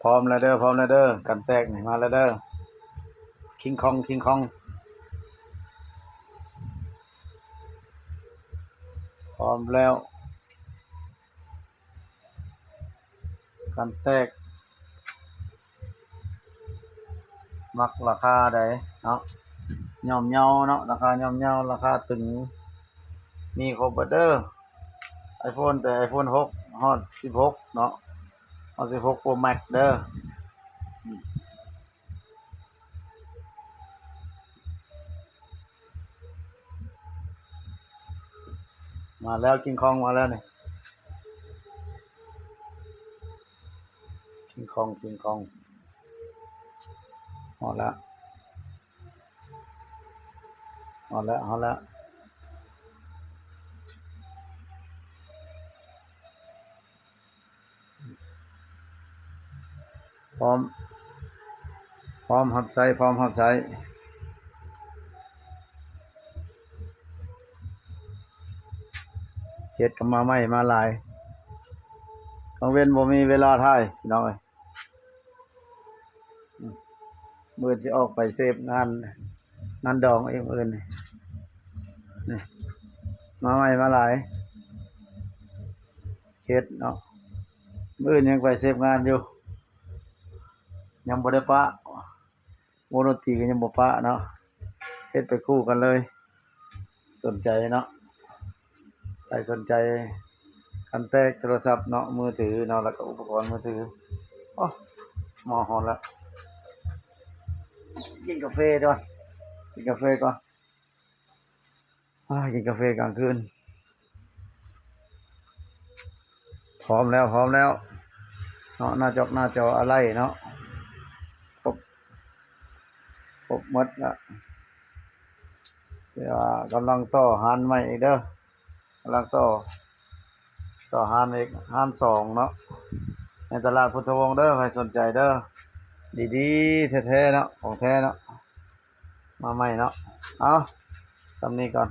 ພ້ອມແລ້ວເດີ ພ້ອມແລ້ວເດີ ກັນແຕກນີ້ມາແລ້ວເດີ ຄິງຄອງ ຄິງຄອງ ພ້ອມແລ້ວ ກັນແຕກ ມັກລາຄາໃດເນາະ ຍ່ອມເຍົາເນາະ ລາຄາຍ່ອມເຍົາ ລາຄາຕຶງ ມີຄົບເບິດເດີ iPhone ແຕ່ iPhone ຫົກ ຮອດ ສິບຫົກ ເນາະ ຮອດ ສິບຫົກ Pro Max ເດີ. ມາແລ້ວ ຄິງຄອງມາແລ້ວນີ້ ຄິງຄອງ ຄິງຄອງ ຮອດແລ້ວ ຮອດແລ້ວ ຮອດແລ້ວ. ພ້ອມ ພ້ອມຮັບໃຊ້ ພ້ອມຮັບໃຊ້ ເຂດກໍມາໃໝ່ມາຫຼາຍ ກາງເວັນບໍ່ມີເວລາຖ່າຍ ພີ່ນ້ອງເອີຍ. ມື້ອື່ນຊິອອກໄປເສບງານ ງານດອງອີກມື້ອື່ນນີ້ ນີ້ ມາໃໝ່ມາຫຼາຍ ເຂດເນາະ ມື້ອື່ນຍັງໄປເສບງານຢູ່ ຍັງບໍ່ໄດ້ປະ ວົງດົນຕີກໍຍັງບໍ່ປະເນາະ ເຮັດໄປຄູ່ກັນເລີຍ. ສົນໃຈເນາະ ໃຜສົນໃຈກັນແຕກໂທລະສັບເນາະ ມືຖືເນາະ ແລ້ວກໍອຸປະກອນມືຖື. ໂອ້ ມາຮອດແລ້ວ ກິນກາເຟກ່ອນ ກິນກາເຟກ່ອນ ອາ ກິນກາເຟກາງຄືນ. ພ້ອມແລ້ວ ພ້ອມແລ້ວເນາະ ໜ້າຈອກໜ້າຈໍອາໄຫຼ່ເນາະ ຄົບ ຄົບໝົດລະ ແຕ່ວ່າກຳລັງຕໍ່ຮ້ານໃໝ່ອີກເດີ ກຳລັງຕໍ່ ຕໍ່ຮ້ານອີກ ຮ້ານສອງເນາະ ໃນຕະຫຼາດພຸດທະວົງເດີ ໃຜສົນໃຈເດີ ດີໆ ແທ້ໆ ເນາະ ຂອງແທ້ເນາະ ມາໃໝ່ເນາະ. ເອົາ ສ່ຳນີ້ກ່ອນ.